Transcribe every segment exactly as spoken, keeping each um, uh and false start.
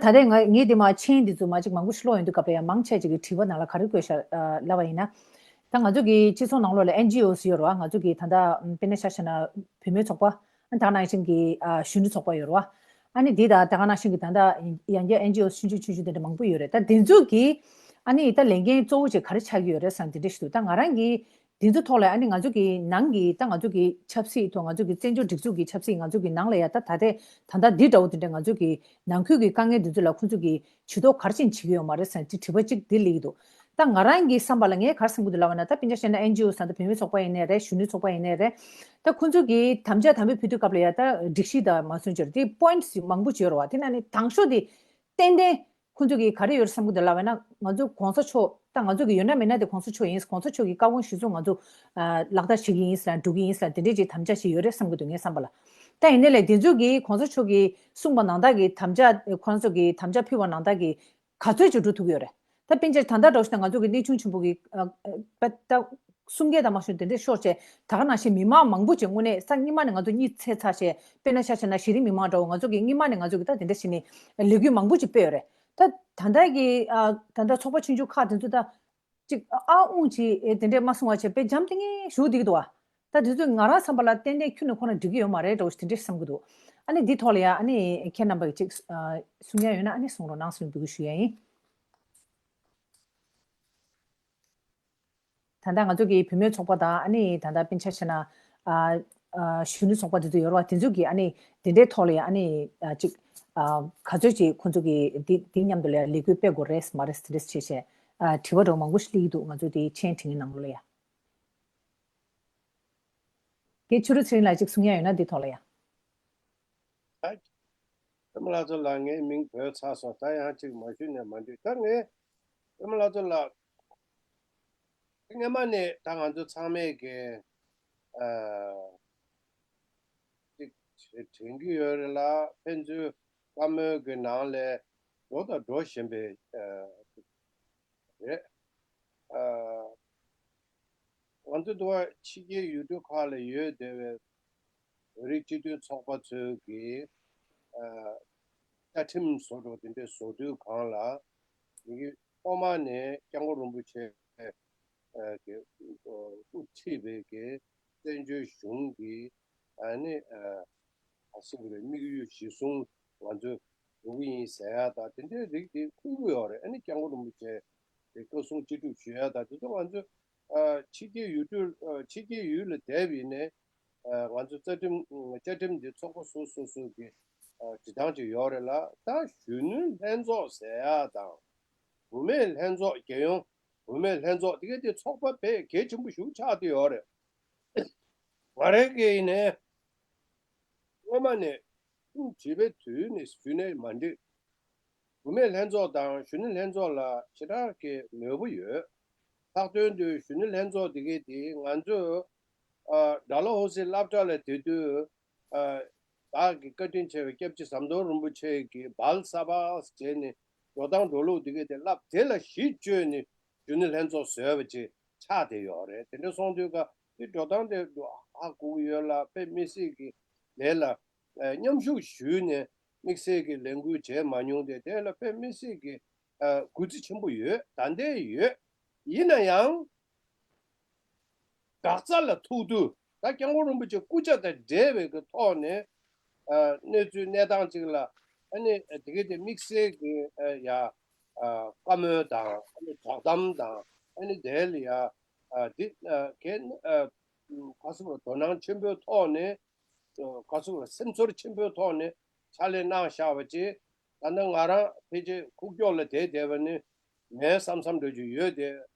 ད་ལྟའི་ང་ངས་འདི་མ་མཆན་འདི་ཚོ་མ་ཅིག་མང་པོ་ཞིག་ཀློག་ཡོང་དུས་སྐབས་ལ་ཡང་མང་ཆེ་ཅིག་གི་དྲི་བ་ནང་ལ་ག་རེ་བཀོད་ཤག་ལབ་པ་ཡིན་ན། ད་ང་ཚོ་གི་སྤྱི་ཚོགས་ནང་ལོགས་ལ་ཨེན་ཇི་ཨོ་སི་ཡོད་རེད་བ། ང་ཚོ་གི་ད་ལྟ་དཔེར་ན་ཆ་བཞག་ན་བུད་མེད་ཚོགས་པ། ཨ་ད་ག་ནང་བཞིན་གྱི་ཨ་གཞོན་ནུ་ཚོགས་པ་ཡོད་རེད་བ། ཨ་ནི་འདི་དང་ད་ག་ནང་བཞིན་གྱི་ད་ལྟ་ཡང་བསྐྱར་ཨེན་ཇི་ཨོ་སི་ཆུང་ཆུང་ཆུང་ཆུང་དེ་འདྲ་མང་པོ་ཡོད་རེད། ད་དེ་ཚོ་གི་ཨ་ནི་ད་ལས་འགན་གཙོ་བོ་ཅིག་ག་རེ་ཆགས་ཀྱི་ཡོད་རེད་བསམ་དེ་འདྲ་ཞིག་འདུག་ད་ང་རང་གི་འདི་ཚོ་ཐོག་ལ་ཨ་ནི་ང་ཚོ་གི་ནང་གི་ད་ང་ཚོ་གི་ཆབ་སྲིད་ཐོག་ང་ཚོ་གི་བཙན་བྱོལ་སྒྲིག་འཛུགས་ཀྱི་ཆབ་སྲིད་ང་ཚོ་གི་ནང་ལ་ཡ་ད་ད་ལྟའི་ད་ལྟ་འདི་འདྲ་བོ་དེ་འདྲ་ང་ཚོ་གི་ནང་ཁུལ་གྱི་དཀའ་ངལ་འདི་ཚོ་ལ་ཁོང་ཚོ་གི་ཇུས་གཏོགས་ག་རེ་བྱས་ནས་བྱེད་ཀྱི་ཡོད་མ་རེད་ཟེར་ནས་དྲི་བ་གཅིག་འདི་སླེབས་ཀྱི་འདུག་ད་ང་རང་གི་བསམ་པ་ལ་ངས་ག་རེ་བསམ་གྱི་འདུག་ལབ་པ་ན། ད་སྤུན་ཀྱག་བཤད་ན་ཨེན་ཇི་ཨོ་ཟེར་ན་ད་བུད་མེད་ཚོགས་པ་ཡིན་ནའི་རེད། གཞོན་ནུ་ཚོགས་པ་ཡིན་ནའི་རེད། ད་ཁོང་ཚོ་གི་དམ་བཅའ་དམ་པོ་ཕུལ་དུས་སྐབས་ལ་ཡ་ད་སྒྲིག་གཞི་དང་མ་སོན་ཅིག་དེ་པོ་ཡིན་ཊི་མང་པོ་ཅིག་ཡོད་རེད་བ། དེ་ནང་ནས་དང་ཤོས་དེ་ཏན་ཏན་ཁོང་ཚོ་གི་ག་རེ་ཡོད་རེད་བསམ་གྱི་འདུག་ལབ་པ་ན། ང་ཚོ་གོང་ས་མཆོག་ད་ང་ཚོ་གི་ཡོད་ན་མེད་ན་དེ་གོང་ས་མཆོག་ཡིན། གོང་ས་མཆོག་གི་བཀའ་དགོངས་གཞི་བཟུང་ང་ཚོ་ཨ་ལག་བསྟར་བྱེད་ཀྱི་ཡིན་ཟེར་ན་སྒྲུབ་ཀྱི་ཡིན་ཟེར་ན་དེ་འདྲས་ཅིག་དམ་བཅའ་ཞིག་ཡོད་རེད་བསམ་གྱི་འདུག་ངའི་བསམ་པ་ལ། ད་ཡིན་ནའི་ལས་དེ་ཚོ་གིས་གོང་ས་མཆོག་གིས་གསུངས་པ་ནང་ལྟར་གྱི་དམ་བཅའ་ཁོང་ཚོ་གིས་དམ་བཅའ་ཕུལ་བ་ནང་ལྟར་གྱི་ག་ཚོད་ཅིག་འགྲོ་ཐུབ་ཀྱི་ཡོད་རེད། ད་སྤུན་ཀྱག་ད་ལྟ་འདྲ་བོ་ཞིག་ན་ང་ཚོ་གི་གནས་ཆུང་ཆེན་པོ་གི་ཨ་ཨ་ད་གསུམ་བརྒྱ་དང་མ་ཞུ་དེ་འདྲས་ཤོར་བྱས། ད་ག་ནང་བཞིན་མི་མང་མང་པོ་ཅིག་དངོས་གནས་ས་སྔོན་མ་ནས་ང་ཚོ་གཉིད་སད་ཚར་བྱས། དཔེར་ན་ཆ་བཞག་ན་གཞི་རིམ་མི་མང་འདྲ་བོ་ང་ཚོ་གི་སྔོན་མ་ནས་ང་ཚོ་གི་ད་དེ་འདྲ་བྱས་ནས་ལས་འགུལ་མང་པོ་ཅིག་སྤེལ་ཡོད་རེད། ད་ད་ལྟ་གི་ཨ་ད་ལྟ་ཚོགས་པ་ཆུང་ཆུང་ཁག་དེ་ཚོ་ད་ཅིག་ཨ་ཨ་འུང་ཅིག་ཨེ་དེ་འདྲས་མ་གསུང་བ་བྱས་དཔེ་འཇམ་ཐིང་ངེ་བཞུགས་བསྡད་ཀྱི་འདུག་བ། ད་དེ་ཚོ་ང་རང་བསམ་པ་ལ་ཏན་ཏན་ཁྱོན་ནས་ཁོ་རང་འགྲིག་གི་ཡོད་མ་རེད་འདྲ་བོ་ཞིག་དེ་འདྲས་བསམ་གྱི་འདུག་ཨ་ནི་འདི་ཐོག་ལ་ཡ་ཨ་ནི་ཁྱེད་རྣམ་པ་གི་ཅིག་ཨ་གསུང་ཡ་ཡོད་ན་ཨ་ནི་གསུང་རོགས་གནང་ཟེར་ནས་འབོད་སྐུལ་ཞུ་ཡ་ཡིན། ད་ལྟ་ང་ཚོ་གི་བུད་མེད་ཚོགས་པ་དང་ཨ་ནི་ད་ལྟ་སྤུན་ཆ་བྱས་ན་ཨ་ཨ་གཞོན་ནུ་ཚོགས་པ་དེ་ཚོ་ཡོད་རེད་བ། དེ་ཚོ་གི་ཨ་ནི་དེ་འདྲའི་ཐོག་ལ་ཡ་ཨ་ནི་ཨ་ཅིག་ཨ་ག་ཚོད་ཅིག་ཁོང་ཚོ་གི་འདི་འདི་མཉམ་དུ་ལ་ཡ་ལས་འགུལ་སྤེལ་དགོས་རེད་མ་རེད་དེ་འདྲས་བྱས་བྱས་ཨ་དྲི་བ་འདྲ་བོ་མང་པོ་ཞིག་སླེབས་ཀྱི་འདུག་ང་ཚོ་དེ་མཆན་འབྲི་མཁན་ནང་ལོགས་ལ་ཡ། རྒན་ཆོས་སྒྲོན་ཚེ་རིང་ལགས་ཅིག་གསུང་ཡ་ཡོད་ན་འདི་ཐོག་ལ་ཡ། ཨ། པདྨ་ལྷ་མཚོ་ལགས། ངའི་མིང་བོས་ཚར་སོང་། ད་ཡང་ཅིག་མ་ཞུས་ནས་མ་འགྲིག་ད་ངས་པདྨ་ལྷ་མཚོ་ལགས། སྔོན་མ་ནས་ད་ང་ཚོ་ཚང་མས་ཀྱི་ཨ་ཅིག་དྲན་གྱི་ཡོད་རེད་ལ། ཕན་ཚུན་བཀའ་མོལ་གྱི་ནང་ལས་འགྲོ་དང་འགྲོ་བཞིན་པའི་ཨ་རེད། ཨ། ང་ཚོ་འདི་བ་ཕྱི་རྒྱལ་ཡུལ་གྲུ་ཁག་ལ་ཡོད་བསྡད་པའི་བོད་རིགས་སྤྱི་མཐུན་ཚོགས་པ་ཚོའི་གི་ཨ་བཅའ་ཁྲིམས་བཟོ་འདྲ་དེ་འདྲ་བཟོ་དུས་སྒང་ལ། ཡི་གེ་ཐོག་མ་ནས་སྐྱབས་མགོན་རིན་པོ་ཆེ་ཨ་གི་དབུ་ཁྲིད་པའི་གི་བཙན་བྱོལ་གཞུང་གི་ཨ་ནི་ཨ་ཨ་སི་གི་དམིགས་ཡུལ་གཞི་བཟུང་ང་ཚོས་འགྲོ་གི་ཡིན་ཟེར་ཡ་དང་དེ་འདྲའི་རིགས་དེ་ཁུར་གི་ཡོད་རེད། ཨ་ནི་སྐྱབས་མགོན་རིན་པོ་ཆེ་གི་བཀའ་གསུང་ཅི་སྒྲུབ་ཞུ་ཡ་དང་དེ་ཚོ་ང་ཚོ་ཨ་ཕྱི་རྒྱལ་ཡུལ་གྲུ་ཨ་ཕྱི་རྒྱལ་ཡུལ་ལ་བསྡད་པ་ཡིན་ནའི་ཨ་ང་ཚོ་རྩ་ཁྲིམས་བཅའ་ཁྲིམས་འདི་ཚོགས་པ་སོ་སོ་སོ་གི་ཨ་འབྲི་སྟངས་ཅིག་ཡོད་རེད་ལ། ད་གཞོན་ནུ་ལྷན་ཚོགས་ཟེར་ཡ་དང་བུད་མེད་ལྷན་ཚོགས། རྒྱལ་ཡོངས་བུད་མེད་ལྷན་ཚོགས་དེ་ག་དེ་ཚོགས་པ་དཔེ་གལ་ཆེན་པོ་ཞིག་ཆགས་བསྡད་ཡོད་རེད། ང་རང་གིས་ཡིན་ནའི་སྔོན་མ་ནས་ཁྲིམས་བྲིས་པའི་དུས་ནས་ཞུས་ནའི་མ་འགྲིག་བུད་མེད་ལྷན་ཚོགས་དང་གཞོན་ནུ་ལྷན་ཚོགས་ལ་ཞེ་དྲག་གི་མོས་པོ་ཡོད། ལྷག་དོན་དུ་གཞོན་ནུ་ལྷན་ཚོགས་དེ་གའི་དེ་ང་ཚོས་ཨ་ཌལ་ཧོ་སི་སློབ་གྲྭ་ལ་བསྡད་དུས་ཨ་བདག་གི་བཀའ་དྲིན་ཆེ་བའི་སྐྱབས་རྗེ་ཟམ་གདོང་རིན་པོ་ཆེ་གིས་བལ་ས་པ་བྱས་ནས་འགྲོ་སྟངས་འགྲོ་ལུགས་དེ་གའི་དེ་བསླབ། དེ་ལ་གཞི་བཅོལ་ནས་གཞོན་ནུ་ལྷན་ཚོགས་བཟོས་པ་ཅིག་ཆགས་བསྡད་ཡོད་རེད། དེ་འདྲ་སོང་དུས་ཀ་དེ་འགྲོ་སྟངས་དེ་ཧ་གོ་གི་ཡོད་ལ། དཔེ་དམིགས་བསལ་གྱི་ལས་ལ་ཨ་མཉམ་ཞུགས་ཞུས་ནས་དམིགས་བསལ་གྱི་ལས་འགུལ་བྱས་མ་མྱོང་སྟེ། དེ་ལ་དཔེ་དམིགས་བསལ་གྱི་ཨ་གུས་བརྩི་ཆེན་པོ་ཡོད། ད་ལྟའི་ཡོད། ཡིན་ན་ཡང་འགག་རྩ་ལ་ཐུག་དུས་ད་སྐྱབས་མགོན་རིན་པོ་ཆེ་སྐུ་ཕྱྭ་དང་འབྲེལ་བའི་གི་ཐོག་ནས་ཨ་གནས་ཚུལ་གནས་སྟངས་ཅིག་ལ་ཨ་ནི་དེ་གའི་དེ་དམིགས་བསལ་གྱི་ཨ་ཡ་ཨ་བཀའ་མོལ་དང་ཨ་ནི་དོགས་གཏམ་དང་ཨ་ནི་དེ་ལ་ཡ་ཨ་འདི་ཨ་གལ་ཨ་ག་ཟེར་བ་དོ་སྣང་ཆེན་པོའི་ཐོག་ནས་ག་ཟེར་བ་སེམས་ཚོར་ཆེན་པོའི་ཐོག་ནས་ཕྱག་ལས་གནང་བཞག་པ་ཅིག་ད་ལྟ་ང་རང་ཕལ་ཆེར་ཁུག་ཀྱོག་ལ་བསྡད་བསྡད་པ་ནི་མེད་བསམ་བསམ་འདྲ་ཅིག་ཡོད་དེ་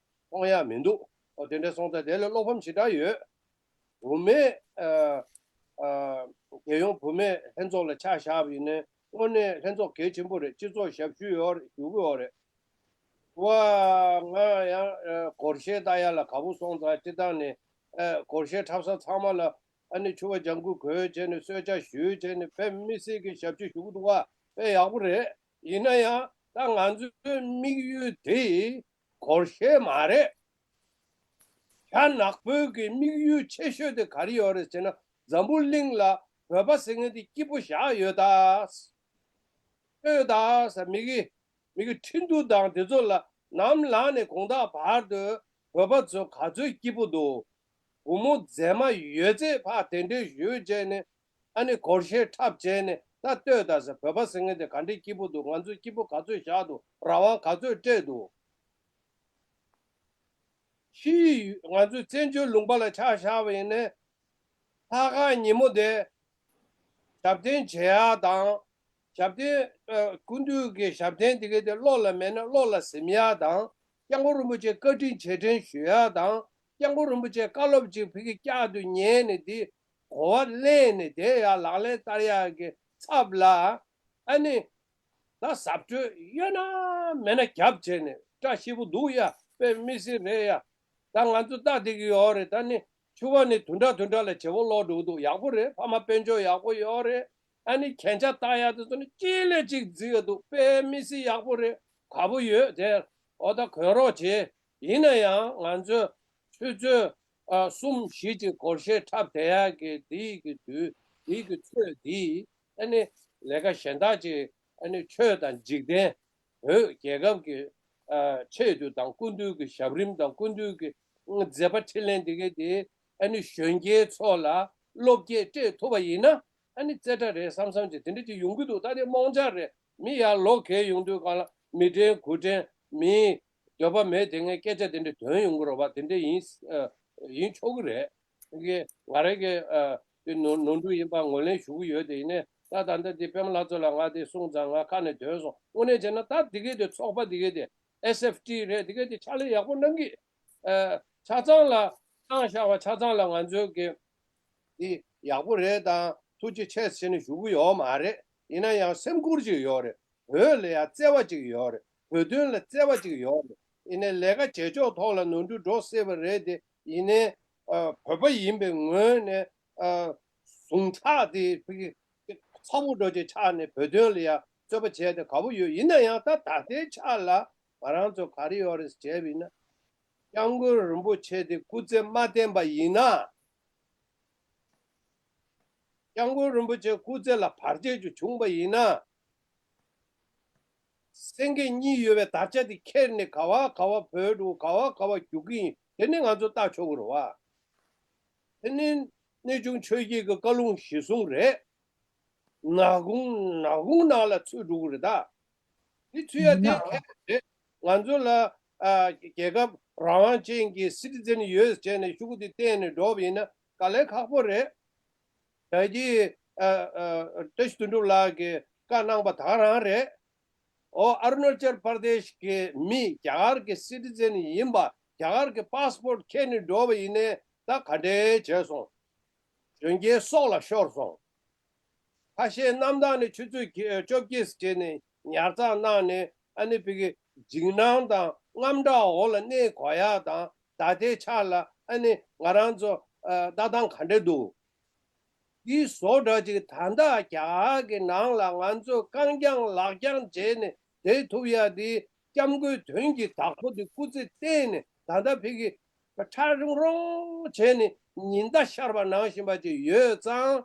མཐོང་ཡག་མི་འདུག་ཨོ་དེ་འདྲ་སོང་ཙང་དེ་ལ་བློ་ཕམ་ཞེ་དྲག་ཡོད། བུད་མེད་ཨ་ཨ་རྒྱལ་ཡོངས་བུད་མེད་ལྷན་ཚོགས་ལ་ཆ་བཞག་པ་ཡིན་ནའི་དངོས་གནས་ལྷན་ཚོགས་གལ་ཆེན་པོ་རེད། སྤྱི་ཚོགས་ཞབས་ཞུ་ཡོད་རེད། ཞུ་གི་ཡོད་རེད། ཝ་ང་ཡང་ཨ་སྒོར་གཞས་ལྟ་ཡག་ལ་དགའ་པོ་སོང་ཙང་། སྤྱིར་བཏང་ནས་ཨ་སྒོར་གཞས་འཁྲབ་ས་ཚང་མ་ལ་ཨ་ནི་ཕྱུ་པ་ལྗང་ཁུ་གོན་བྱས་ནས་གསོལ་ཇ་ཞུས་བྱས་ནས་དཔེ་མི་སྲིད་ཀྱི་ཞབས་ཕྱི་ཞུ་གི་འདུག་བ། དཔེ་ཡག་པོ་རེད། ཡིན་ན་ཡང་ད་ང་ཚོའི་དམིགས་ཡུལ་དེ་སྒོར་གཞས་མ་རེད། རྒྱ་ནག་པོའི་གི་དམིགས་ཡུལ་ཆེ་ཤོས་དེ་ག་རེ་ཡོད་རེད་ཟེར་ན། འཛམ་བུ་གླིང་ལ་བོད་པ་ཟེར་མཁན་དེ་སྐྱིད་པོ་བཞག་ཡོད་ད། ལྟོས་དང་ཟེར། མི་གི་མི་གི་ཁྲིན་ཏུ་དང་དེ་ཚོ་ལ་ནམ་ལངས་ནས་དགོང་དག་བར་དུ་བོད་པ་ཚོ་ག་ཚོད་སྐྱིད་པོ་འདུག་སྒོར་མོ་རྫས་མ་ཡོད་ཚད་ཕར་དེ་འདྲས་ཞུས་བྱས་ནས། ཨ་ནི་སྒོར་གཞས་འཁྲབ་བྱས་ནས། ད་ལྟོས་དང་ཟེར། བོད་པ་ཟེར་མཁན་དེ་ག་འདྲས་སྐྱིད་པོ་འདུག་ང་ཚོས་སྐྱིད་པོ་ག་ཚོད་བཞག་འདུག་རང་དབང་ག་ཚོད་སྤྲད་འདུག་ཕྱིའི་ང་ཚོའི་བཙན་བྱོལ་ལུང་པ་ལ་ཆ་བཞག་པ་ཡིན་ནའི། ལྷག་དཀར་ཉིན་མོ་དེ་ཞབས་བརྟན་བྱེད་ཡག་དང་། ཞབས་བརྟན། ཨ། སྐུ་མདུན་གྱི་ཞབས་བརྟན་དེ་གའི་དེ་བློ་ལ་མེད་ན་བློ་ལ་ཟིན་ཡག་དང་། སྐྱབས་མགོན་རིན་པོ་ཆེ་བཀའ་དྲིན་རྗེས་དྲན་ཞུ་ཡག་དང་། སྐྱབས་མགོན་རིན་པོ་ཆེ་བཀའ་སློབ་ཅིག་ཕ་གི་བསྐྱར་དུ་ཉན་ནས། དེ་གོ་བ་ལེན་ནས་དེ་ཡང་ལག་ལེན་བསྟར་ཡག་གི་ཚབ་ལ། ཨ་ནི། ད་གཟབ་སྤྲོས་ཡོད་ན་མེད་ན་རྒྱབ་བྱས་ནས། བཀྲ་ཤིས་པོ་འདུག་ཡ། དཔེ་མི་སྲིད་རེད་ཡ། ད་ང་ཚོ་ལྟ་བསྡད་ཀྱི་ཡོད་རེད། ད་ནི་ཕྱུ་པ་ནི་དུ་འདྲ་དུ་འདྲ་ལ་བྱེད་པོ་ལོག་འགྲོ་གི་འདུག་ཡག་པོ་རེད། ཕ་མ་དཔལ་འབྱོར་ཡག་པོ་ཡོད་རེད། ཨ་ནི་རྒྱན་ཆ་བཏགས་ཡག་དེ་ཚོ་ནི་གཅིག་ལས་གཅིག་རྫིག་ག་འདུག་དཔེ་མི་སྲིད་ཡག་པོ་རེད། དགའ་པོ་ཡོད་དེ། འོ་ད་གོན་རོགས་བྱེད། ཡིན་ན་ཡང་ང་ཚོས་ཆུ་ཚོད་ཨ་གསུམ་བཞི་ཅིག་སྒོར་གཞས་འཁྲབ་བསྡད་ཡག་གི་དེའི་གི་དུས། དེའི་གི་ཚོད་དེ། ཨ་ནི་ལས་ཀ་གཞན་དག་ཅིག་ཨ་ནི་ཆོས་དང་འཇིག་རྟེན། བོད་རྒྱལ་ཁབ་ཀྱི་ཨ་ཆེད་དུ་དང་། སྐུ་མདུན་གྱི་ཞབས་རིམ་དང་། སྐུ་མདུན་གྱི་མཛད་པ་འཕྲིན་ལས་འདི་གའི་དེ། ཨ་ནི་གཞོན་སྐྱེས་ཚོ་ལ་བློ་སྐྱེད་སྤྲད་ཐུབ་པ་ཡིན་ན། ཨ་ནི་རྩེ་གྲ་རེད་བསམ་བསམ་ཅིག་དེ་འདྲ་ཅིག་ཡོང་གི་འདུག་ད་དེ་རྨོངས་འཆར་རེད། མི་ཡར་ལོ་རྒས་ཡོང་དུས་སྒང་ལ་མི་དྲན་དགུ་དྲན། མིའི་འདོད་པ་མེད་དེ་ངས་སྐད་ཆ་དེ་འདྲ་འདོན་ཡོང་གི་རེད་པ། དེ་འདྲ་ཡིན། ཨ་ཡིན་ཆོག་གི་རེད། ང་རང་གི་ཨ་དེ་ནོར་ནོར་འཁྲུལ་ཡིན་པ་ངོས་ལེན་ཞུ་གི་ཡོད། དེ་ཡིན་ནའི་ད་ད་ལྟ་དེ་པད་མ་ལྷ་མཚོ་ལགས་ང་དེ་གསུངས་ཙང་ང་ཁ་ནས་འདོན་སོང་། དངོས་གནས་བྱས་ན་ད་དེ་གའི་དེ་ཚོགས་པ་དེ་གའི་དེ་ཨེས་ཨེཕ་ཊི་རེད། དེ་གའི་དེ་ཕྱག་ལས་ཡག་པོ་གནང་གི། ཨ་ཆ་ཚང་ལ་བཏང་བཞག་པ་ཆ་ཚང་ལ་ང་ཚོའི་གི་དེ་ཡག་པོ་རེད་དང་ཐུགས་རྗེ་ཆེ་ཟེར་ནས་ཞུ་གི་ཡོད་མ་རེད། ཡིན་ན་ཡང་སེམས་ཁུར་ཅིག་ཡོད་རེད། བོད་ལ་ཡང་བརྩེ་བ་ཅིག་ཡོད་རེད། བོད་དོན་ལ་བརྩེ་བ་ཅིག་ཡོད་རེད། ཡིན་ནའི་ལས་ཀ་བྱེད་ཕྱོགས་ཐོག་ལ་ནོར་འཁྲུལ་འགྲོ་སྲིད་པ་རེད་དེ། ཡིན་ནའི་ཨ་བོད་པ་ཡིན་པའི་ངོས་ནས་ཨ་ཟུངས་ཁྲག་དེ་ཕ་གི་ཚ་པོ་འདྲ་ཅིག་ཆགས་ནས་བོད་དོན་ལ་ཡང་རྩོད་པ་བྱས་ཏེ་དགའ་པོ་ཡོད། ཡིན་ན་ཡང་ད་ད་ལྟའི་ཆ་ལ་ང་རང་ཚོ་ག་རེ་ཡོད་རེད་བྱས་པ་ཡིན་ན། སྐྱབས་མགོན་རིན་པོ་ཆེ་དེ་སྐུ་ཚེ་མ་བརྟན་པ་ཡིན་ན། སྐྱབས་མགོན་རིན་པོ་ཆེ་སྐུ་ཚེ་ལ་བར་ཆད་ཅིག་བྱུང་བ་ཡིན་ན། སེང་གེ་གཉིས་ཡོད་པའི་དར་ཆ་དེ་ཁྱེར་ནས་ག་བ་ག་བ་བུད་འགྲོ། ག་བ་ག་བ་རྒྱུག་གི་ཡིན། དེ་ནི་ང་ཚོ་ལྟ་ཆོག་གི་རེད་བ། དེ་ནི་གནས་ཆུང་ཆོས་རྒྱལ་གྱི་བཀའ་ལུང་གཞི་བཟུང་རེད། ནག་ཁུང་ནག་ཁུང་ནང་ལ་ཚུད་འགྲོ་གི་རེད་ད། དེ་ཚུད་ཡ་དེ་ཁྱད་རེད། ང་ཚོ་ལ་ཨ་རྒྱལ་ཁབ་རང་དབང་ཅན་གྱི་སི་ཊི་ཛེན་ཡོད་ཟེར་ནས་ཤོག་གུ་དེ་བསྟན་ནས་འགྲོ་བ་ཡིན་ན་དཀའ་ལས་ཁག་པོ་རེད། ད་གི་ཨ་ཨ་བཀྲ་ཤིས་དོན་གྲུབ་ལགས་ཀྱིས་བཀའ་གནང་པ་ད་རང་རེད། ཨོ་ཨ་རུ་ན་ཅལ་པར་དེཤ་གི་མི་རྒྱ་གར་གྱི་སི་ཊི་ཛེན་ཡིན་པ། རྒྱ་གར་གྱི་པཱ་སི་པོར་ཊི་ཁྱེར་ནས་འགྲོ་བ་ཡིན་ནའི་ད་ག་འདྲས་བྱས་སོང་། གཞོན་སྐྱེས་སྲོག་ལ་ཤོར་སོང་། ཁ་ཤས་གནམ་ཐང་ནས་ཆུ་ཚོད་བཅོ་བརྒྱད་བྱས་ནས་ཉར་ཚགས་གནང་ནས། ཨ་ནི་ཕ་གི་འཇིགས་སྣང་དང་དངངས་སྐྲག་འོག་ལ་གནས་དགོས་ཡག་དང་། ད་ལྟའི་ཆ་ལ་ཨ་ནི་ང་རང་ཚོ་ཨ་ལྟ་སྟངས་ག་འདྲས་འདུག་འདི་བཟོ་འདྲ་ཅིག་ད་ལྟ་རྒྱ་གར་གྱི་ནང་ལ་ང་ཚོས་རྐང་བརྐྱང་ལག་བརྐྱང་བྱས་ནས་བསྡད་ཐུབ་ཡ་དེ། སྐྱབས་མགོན་དོན་གྱི་བདག་པོ་དེ་སྐུ་ཚེ་བརྟན་ནས་ད་ལྟ་ཕ་གི་ཁྲ་རོང་རོང་བྱས་ནས་ཉི་ཟླ་ཤར་བ་ནང་བཞིན་པ་ཅིག་ཡོད་ཙང་།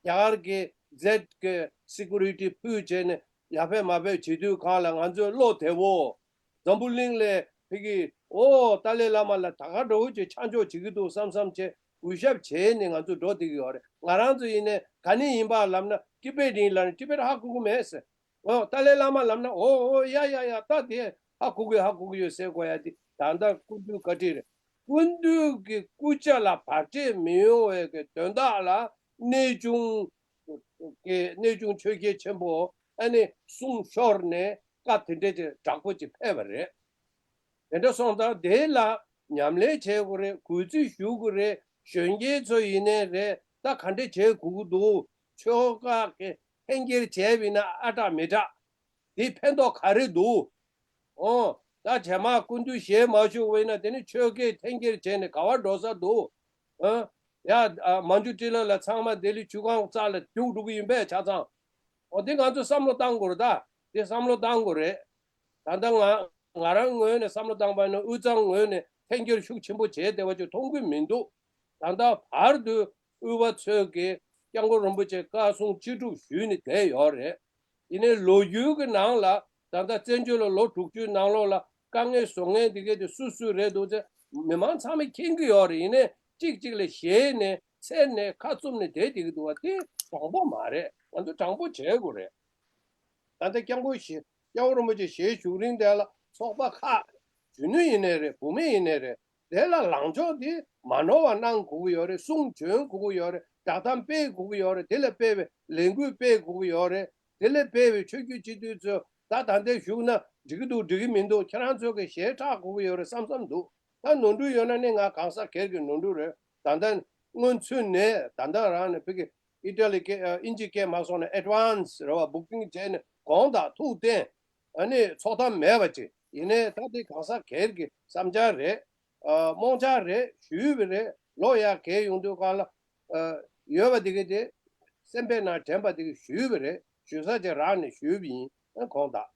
རྒྱ་གར་གྱི་རྫས་ཀྱི་སི་ཀུ་རི་ཊི་ཕུལ་བྱས་ནས་ཡར་ཕེབས་མར་ཕེབས་བྱེད་དུས་སྒང་ལ་ང་ཚོས་བློ་བདེ་བོ། འཛམ་བུ་གླིང་ལ་ཕ་གི་ཨོ་ཏཱ་ལའི་བླ་མ་ལ་ད་ག་འདྲ་བོ་ཅིག་ཆ་འཇོག་བྱེད་ཀྱི་འདུག་བསམ་བསམ་བྱས་གུས་ཞབས་བྱས་ནས་ང་ཚོ་འགྲོ་བསྡད་ཀྱི་ཡོད་རེད། ང་རང་ཚོ་ཡིན་ནའི་ག་ནས་ཡིན་པ་ལབ་ན་ཏི་པེ་ཊི་ཡིན་ལབ་ན་ཏི་པེ་ཊི་ཧ་གོ་གི་མེད་ཟེར། ཨོ་ཏཱ་ལའི་བླ་མ་ལབ་ན་ཨོ་ཨོ་ཡ་ཡ་ཡ་ད་དེ་ཧ་གོ་གི་ཧ་གོ་གི་ཡོད་ཟེར་དགོས་ཡ་དེ། ད་ལྟ་སྐུ་མདུན་བཀའ་དྲིན་རེད། སྐུ་མདུན་གྱི་སྐུ་ཕྱྭ་ལ་བར་ཆད་མི་ཡོང་བའི་གི་དོན་དག་ལ་གནས་ཆུང་གི་གནས་ཆུང་ཆོས་རྒྱལ་ཆེན་པོ་ཨ་ནི་གསུང་ཤོར་ནས་བཀའ་དེ་འདྲ་ཅིག་དྲག་པོ་ཅིག་ཕེབས་པ་རེད། དེ་འདྲ་སོང་ཙང་དེ་ལ་ཉམས་ལེན་བྱེད་དགོས་རེད། གུས་བརྩི་ཞུ་དགོས་རེད། གཞོན་སྐྱེས་ཚོ་ཡིན་ནའི་རེད། ད་ག་འདྲ་བྱེད་དགོས་ཀྱི་འདུག་ཆོལ་ཁ་གི་འཐེན་འཁྱེར་བྱས་པ་ཡིན་ན་ཨ་དྲག་མི་དྲག་དེ་ཕན་ཐོགས་ག་རེ་འདུག་ཨོ། ད་རྗེས་མ་སྐུ་མདུན་ཞལ་མ་བཞུགས་པ་ཡིན་ན་དེ་ནི་ཆོལ་ཁའི་འཐེན་འཁྱེར་བྱས་ནས་ག་བར་འགྲོ་ས་འདུག་ཨ། ཡ། ཨ། མན་ཇུ་ཊི་ལ་ལ་ཚང་མ་ལྡི་ལི་ཆུ་སྒང་རྩ་ལ་རྒྱུག་འགྲོ་གི་ཡིན་པས་ཆ་ཚང་། ཨོ་དེ་ང་ཚོས་བསམ་བློ་བཏང་དགོས་རེད་ད། དེ་བསམ་བློ་བཏང་དགོས་རེད། ད་ལྟ་ང་ང་རང་ངོས་ནས་བསམ་བློ་བཏང་པ་ཡིན་ན་དབུས་གཙང་ངོས་ནས་འཐེན་འཁྱེར་ཤུགས་ཆེན་པོ་བྱས་བསྡད་པ་ཅིག་མཐོང་གི་མི་འདུག་ད་ལྟ་བར་དུ་དབུས་པ་ཚོས་ཀྱིས་སྐྱབས་མགོན་རིན་པོ་ཆེ་བཀའ་གསུང་ཅི་སྒྲུབ་ཞུས་ནས་བསྡད་ཡོད་རེད། ཡིན་ནའི་ལོ་རྒྱུས་ཀྱི་ནང་ལ་ད་ལྟ་བཙན་བྱོལ་ལ་ལོ་དྲུག་ཅུའི་ནང་ལོགས་ལ་དཀའ་ངལ་བཟོ་མཁན་དེ་གས་དེ་སུ་སུ་རེད་འདུག་ཟེར་མི་མང་ཚང་མས་མཁྱེན་གྱི་ཡོད་རེད། ཡིན་ནའི་གཅིག་གཅིག་ལ་ཞེད་ནས་འཚེར་ནས་ཁ་བཙུམ་ནས་བསྡད་བསྡད་ཀྱི་འདུག་བ། དེ་དྲང་པོ་མ་རེད། ང་ཚོ་དྲང་པོ་བྱེད་དགོས་རེད། ད་ལྟ་སྐྱབས་མགོན་ཞེ་སྐྱབས་མགོན་རིན་པོ་ཆེ་ཞལ་བཞུགས་རིང་དེ་ལ་ཚོགས་པ་ཁག་གཞོན་ནུ་ཡིན་ནའི་རེད། བུད་མེད་ཡིན་ནའི་རེད། དེ་ལ་ལངས་ཕྱོགས་དེ་མ་ནོར་བ་གནང་དགོས་ཀྱི་ཡོད་རེད། གསུང་འདོན་དགོས་ཀྱི་ཡོད་རེད། བསྒྲགས་གཏམ་སྤེལ་དགོས་ཀྱི་ཡོད་རེད། དེ་ལ་སྤེལ་བའི་ལས་འགུལ་སྤེལ་དགོས་ཀྱི་ཡོད་རེད། དེ་ལ་སྤེལ་བའི་ཆོས་བརྒྱུད་སྤྱི་འཐུས་ཚོས་ད་ད་ལྟ་བཞུགས་ན་འགྲིག་གི་འདུག་འགྲིག་གི་མི་འདུག་ཁྱེད་རང་ཚོ་གི་ཞལ་གྲགས་དགོས་ཀྱི་ཡོད་རེད་བསམ་བསམ་འདུག་ད་ནོར་འཁྲུལ་ཡོད་ན་ནི་ང་གང་ཟག་སྒེར་གྱི་ནོར་འཁྲུལ་རེད། ད་ལྟ་སྔོན་ཚུད་ནས་ད་ལྟ་རང་ནས་ཕ་གི་ཨི་ཊ་ལི་སྐད་ཨ་དབྱིན་ཇི་སྐད་མ་སོང་ན་ཨེ་ཌི་ཝན་སི་རེད་བ། བུ་ཀིང་བྱས་ནས་དགོངས་དག་ཐུགས་བསྟན། ཨ་ནི་ཚོགས་གཏམ་མེད་པ་ཅིག་ཡིན་ནའི་ད་དེ་གང་ཟག་སྒེར་གྱི་བསམ་འཆར་རེད། ཨ་རྨོངས་འཆར་རེད། ཞུས་པ་རེད། ལོ་ཡར་རྒས་ཡོང་དུས་སྒང་ལ་ཨ་ཡོད་པ་དེ་གི་དེ་སེམས་པའི་ནང་དྲན་པ་དེ་གི་ཞུས་པ་རེད། ཞུ་ས་ཅིག་རག་ནས་ཞུས་པ་ཡིན། ཨ་དགོངས་དག